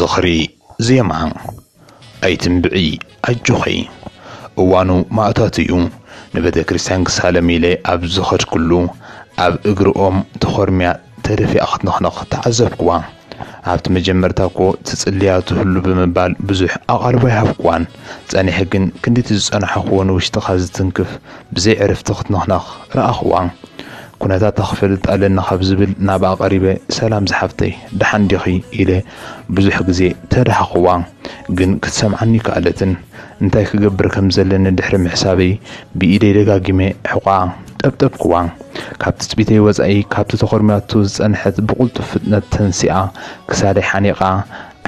ዝኽሪ ዜማ። ኣይትንብዒ ኣጆኺ፣ እዋኑ ማእታቱ እዩ። ንቤተ ክርስቲያን ክሳለም ኢለ ኣብ ዝኸድኩሉ፣ ኣብ እግሪ ኦም ተኾርምያ ተደፊኣ ክትነኽነኽ ተዓዘብኩዋ። ኣብቲ መጀመርታ እኮ ትጽልያ ትህሉ ብምባል ብዙሕ ኣቓልቦ ኣይሃብኩዋን። ጸኒሐ ግን ክንድቲ ዝጸናሕኩዎ ንውሽጥኻ ዝትንክፍ ብዘይ ዕረፍቲ ክትነኽነኽ ረኣኹዋ። ኩነታታ ክፈልጥ ኣለኒ ካብ ዝብል ናብኣ ቀሪበ፣ "ሰላም ዝሓፍተይ፣ ደሓን ዲኺ?" ኢለ ብዙሕ ግዜ ተዳሃኹዋ፣ ግን ክትሰምዓኒ ከኣለትን። እንታይ ክገብር ከም ዘለኒ ድሕሪ ምሕሳበይ፣ ብኢደይ ደጋጊመ ሕቖኣ ጠብጠብኩዋ። ካብ ትጽቢተይ ወጻኢ፣ ካብቲ ተኾርምያቶ ዝጸንሐት ብቕልጡፍ ፍጥነት ተንሲኣ፣ ክሳደይ ሓኒቓ፣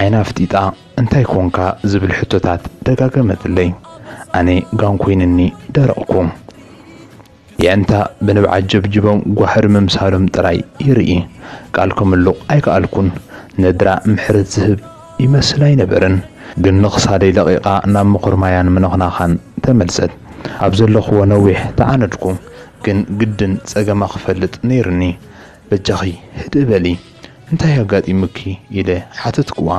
ዓይና ኣፍጢጣ፣ "እንታይ ኮንካ?" ዝብል ሕቶታት ደጋገመትለይ። ኣነ ጋን ኮይንኒ ደረቕኩ። የዕንታ ብንብዓት ጀብጅቦም ጓህሪ ምምሳሎም ጥራይ ይርኢ። ቃል ክምሉቕ ኣይከኣልኩን። ነድራ ምሕረት ዝህብ ይመስል ኣይነበረን። ግን ንኽሳደይ ለቒቓ ናብ ምኹርማያን ምንኽናኻን ተመልሰት። ኣብ ዘለኽዎ ነዊሕ ተዓነድኩ። ግን ግድን ጸገማ ክፈልጥ ነይሩኒ። "በጃኺ ህድእ በሊ፣ እንታይ ኣጋጢሙኪ?" ኢለ ሓተትኩዋ።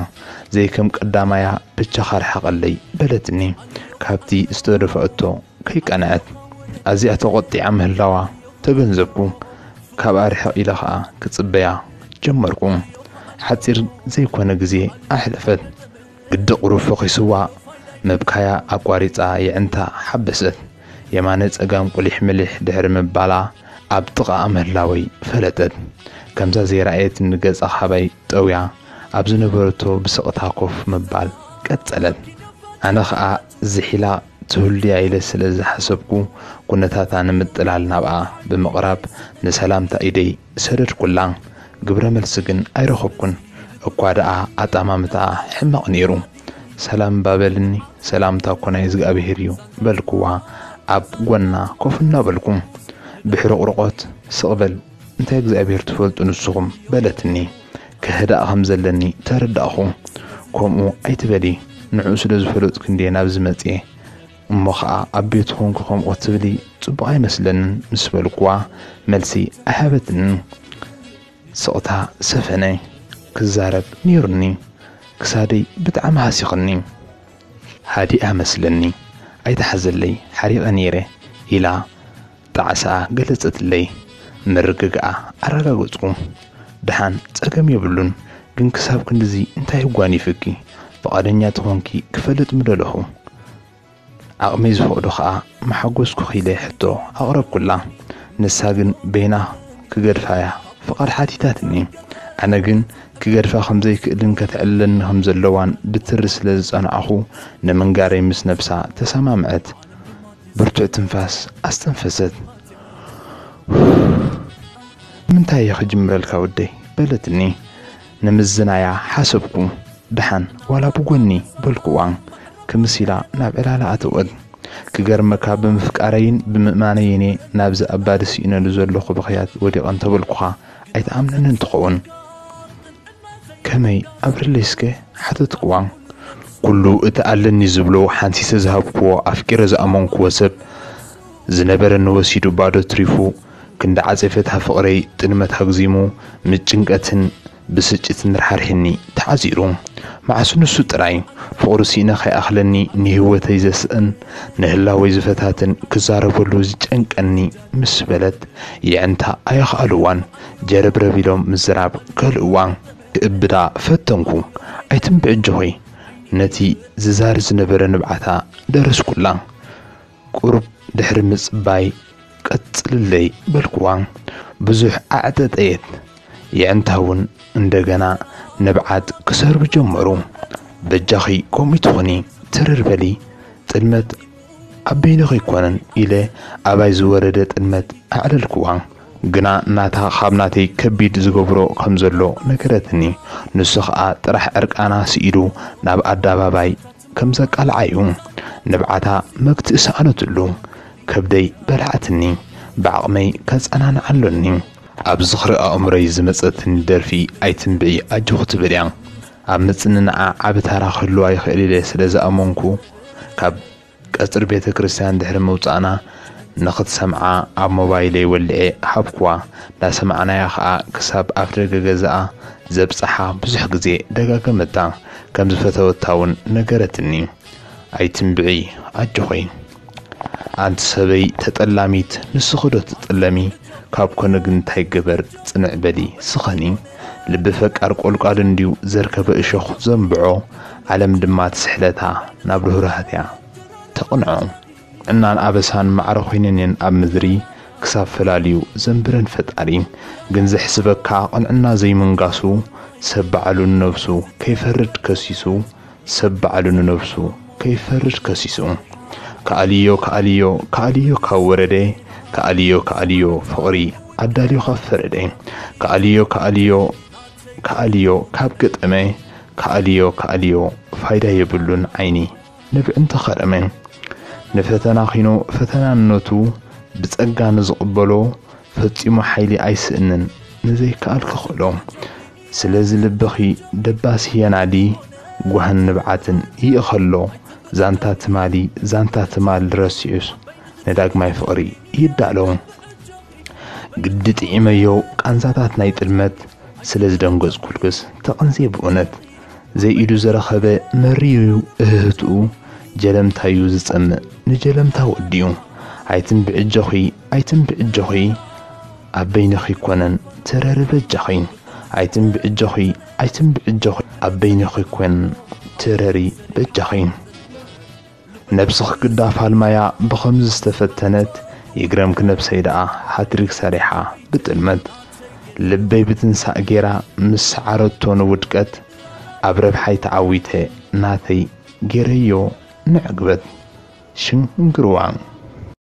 ዘይከም ቀዳማያ "ብቻኻ ርሓቐለይ" በለትኒ። ካብቲ ዝተደፍዐቶ ከይቀንዐት ኣዝያ ተቖጢዓ ምህላዋ ተገንዘብኩ። ካብኣ ርሕቕ ኢለ ኸኣ ክጽበያ ጀመርኩ። ሓጺር ዘይኮነ ግዜ ኣሕለፈት። ግዲ ቁሩብ ፈኺስዋ ምብካያ ኣቋሪጻ የዕንታ ሓበሰት። የማነ ጸጋም ቁሊሕ ምሊሕ ድሕሪ ምባላ ኣብ ጥቓኣ ምህላወይ ፈለጠት። ከምዛ ዘይረኣየትኒ ገጻ ካባይ ጠውያ ኣብ ዝነበረቶ ብስቕታ ኮፍ ምባል ቀጸለት። ኣነ ኸኣ ዝሒላ ትህሉያ ኢለ ስለ ዝሓሰብኩ፣ ኩነታታ ንምጥላል ናብኣ ብምቕራብ ንሰላምታ ኢደይ ሰደድኩላ። ግብረ መልሲ ግን ኣይረኸብኩን። እኳ ደኣ ኣጠማምታኣ ሕማቕ ነይሩ። "ሰላም እባ በልኒ፣ ሰላምታ እኮ ናይ እግዚኣብሄር እዩ" በልኩዋ፣ ኣብ ጎና ኮፍ እናበልኩ። ብሕርቕርቖት "ስቕ በል፣ እንታይ እግዚኣብሄር ትፈልጡ ንስኹም?" በለትኒ። ከህድኣ ከም ዘለኒ ተረዳእኹ። "ከምኡ ኣይትበሊ፣ ንዕኡ ስለ ዝፈለጥኩ እንድየ ናብዚ መጽየ። እሞ ኸኣ ኣብ ቤቱ ኾንኩ ከምኡ ክትብሊ ጽቡቕ ኣይመስለንን" ምስ በልኩዋ፣ መልሲ ኣይሃበትንን። ስቕታ ሰፈነ። ክዛረብ ነይሩኒ። "ክሳደይ ብጣዕሚ ሃሲኽኒ። ሃዲኣ መስለኒ። ኣይትሓዘለይ፣ ሓሪቐ ነይረ" ኢላ ጣዕሳኣ ገለጸትለይ። ምርግጋኣ ኣረጋገጽኩ። "ደሓን፣ ጸገም የብሉን፣ ግን ክሳብ ክንድዚ እንታይ ኣጓኒፍኪ? ፍቓደኛ ተኾንኪ ክፈልጥ ምደለኹ።" ዓቕመይ ዝፈቕዶ ኸኣ ምሓጎስኩኺ ኢለ ሕቶ ኣቕረብኩላ። ንሳ ግን በይና ክገድፋ'ያ ፍቓድ ሓቲታትኒ። ኣነ ግን ክገድፋ ከም ዘይክእልን ከተዕልለኒ ከም ዘለዋን ብትሪ ስለ ዝጸናዕኹ፣ ንምንጋረይ ምስ ነብሳ ተሰማምዐት። ብርቱዕ ትንፋስ ኣስተንፈሰት። "ንምንታይ እየ ክጅምረልካ ወደይ?" በለትኒ። ንምዝናያ ሓሰብኩ። "ደሓን ዋላ ብጎኒ" በልኩዋ። ክምስ ኢላ ናብ ዕላላ ኣተወት። "ክገርመካ ብምፍቃረይን ብምእማነይን እየ ናብዚ ኣባዲ ስኢነሉ ዘለኹ ብኽያት ወዲቐ እንተበልኩኻ ኣይትኣምነንን ትኸውን። ከመይ ኣብርለይ እስከ?" ሓተትኩዋ። ኩሉ እቲ ኣለኒ ዝብሎ ሓንሲሰ ዝሃብኩዎ ኣፍቂረ ዝኣመንኩዎ ሰብ ዝነበረኒ ወሲዱ ባዶ ትሪፉ ክንዲ ዓጸፈታ ፍቕረይ ጥልመት ኣግዚሙ ምስ ጭንቀትን ብስጭትን ራሕሪሕኒ ተዓዚሩ። መዓስ ንሱ ጥራይ ፍቕሩ ስኢነ ከይኣኽለኒ ንህይወተይ ዘስእን ንህላወይ ዝፈታትን ክዛረበሉ ዝጨንቀኒ ምስ በለት የዕንታ ኣየኽኣልዋን ጀረብረብ ኢሎም ምዝራብ ከልእዋ ክእብዳ ፈተንኩ። ኣይትንብዕ ኣጆኺ ነቲ ዝዛሪ ዝነበረ ንብዓታ ደረስኩላ። ቁሩብ ድሕሪ ምጽባይ ቀጽልለይ በልኩዋ። ብዙሕ ኣዕጠጠየት። የዕንታ እውን እንደገና ንብዓት ክሰርቡ ጀመሩ። በጃኺ ከምኡ ትኹኒ ትርር በሊ ጥልመት ኣብ በይንኺ ኣይኮነን ኢለ ኣባይ ዝወረደ ጥልመት ኣዕለልኩዋ። ግና ናታ ካብ ናተይ ከቢድ ዝገብሮ ከም ዘሎ ነገረትኒ። ንሱ ኸኣ ጥራሕ ዕርቃና ስኢሉ ናብ ኣደባባይ ከም ዘቃልዓ እዩ። ንብዓታ መግትኢ ሰኣነትሉ። ከብደይ በላዕትኒ። ብዓቕመይ ከጸናንዓ ኣሎኒ። ኣብ ዝኽሪ ኣእምሮይ ዝመጸትኒ ደርፊ ኣይትንብዒ ኣጆኺ ትብል እያ። ኣብ ምጽንናዓ ዓቢ ታራ ክህልዋ ይኽእል ኢለ ስለ ዝኣመንኩ ካብ ቀጽሪ ቤተ ክርስቲያን ድሕሪ ምውጻእና ንኽትሰምዓ ኣብ ሞባይለይ ወሊዐ ሃብኩዋ። እንዳሰማዕናያ ኸኣ ክሳብ ኣፍደገ ገዛኣ ዘብጽሓ ብዙሕ ግዜ ደጋገመታ። ከም ዝፈተወታ እውን ነገረትኒ። ኣይትንብዒ ኣጆኺ። ኣንቲ ሰበይ ተጠላሚት፣ ንስኺ ዶ ትጥለሚ? ካብ ኮነ ግን እንታይ ገበር፣ ጽንዕ በሊ ስኸኒ። ልቢ ፈቃር ቆልቋል እንድዩ፣ ዘርከበ እሾኽ ዘንብዖ፣ ዓለም ድማ ትስሕለታ ናብ ርህራህትያ ተቕንዖ። ጥዕናን ኣበሳን ማዕረ ኮይነን እየን ኣብ ምድሪ፣ ክሳብ ፈላልዩ ዘንብረን ፈጣሪ። ግን ዘሕስበካ ቅንዕና ዘይምንጋሱ፣ ሰብ ባዕሉ ንነብሱ ከይፈርድ ከሲሱ፣ ሰብ ባዕሉ ንነብሱ ከይፈርድ ከሲሱ። ከኣልዮ ከኣልዮ ከኣልዮ ካብ ወረደ፣ ከኣልዮ ከኣልዮ ፍቕሪ ኣዳልዮ ካብ ፈረደ፣ ከኣልዮ ከኣልዮ ከኣልዮ ካብ ገጠመ፣ ከኣልዮ ከኣልዮ ፋይዳ የብሉን ዓይኒ ንብዒ እንተኸረመ። ንፈተና ኺኖ ፈተናነቱ ብጸጋ ንዝቕበሎ፣ ፈጺሙ ሓይሊ ኣይስእንን ንዘይከኣል ክኽእሎ። ስለዚ ልብኺ ደባሲ የናዲ፣ ጓህን ንብዓትን ይእኸሎ። ዛንታ ትማሊ ዛንታ ትማል ረሲዑስ፣ ንዳግማይ ፍቕሪ ይዳሎ። ግዲ ጥዒመዮ ቃንዛታት ናይ ጥልመት፣ ስለ ዝደንገጽኩልክስ ተቐንዝየ ብእውነት። ዘይኢዱ ዝረኸበ መሪር እዩ እህህትኡ፣ ጀለምታዩ ዝጸምእ ንጀለምታ ወዲኡ። ኣይትንብዒ ኣጆኺ፣ ኣይትንብዒ ኣጆኺ፣ ኣብ በይንኺ ኮነን ትረሪ በጃኺ። ኣይትንብዒ ኣጆኺ፣ ኣይትንብዒ ኣጆኺ፣ ኣብ በይንኺ ኮነን ትረሪ በጃኺ። ነብስኺ ግዳ ፋልማያ ብኸምዚ ዝተፈተነት፣ ይግረምኪ ነብሰይ ደኣ ሃትሪክ ሰሪሓ ብጥልመት። ልበይ ብትንሳእ ጌራ ምስ ሰዓረቶ ንውድቀት፣ ኣብ ረብሓይ ተዓዊተ ናተይ ጌረዮ ንዕግበት። ሽንግርዋ።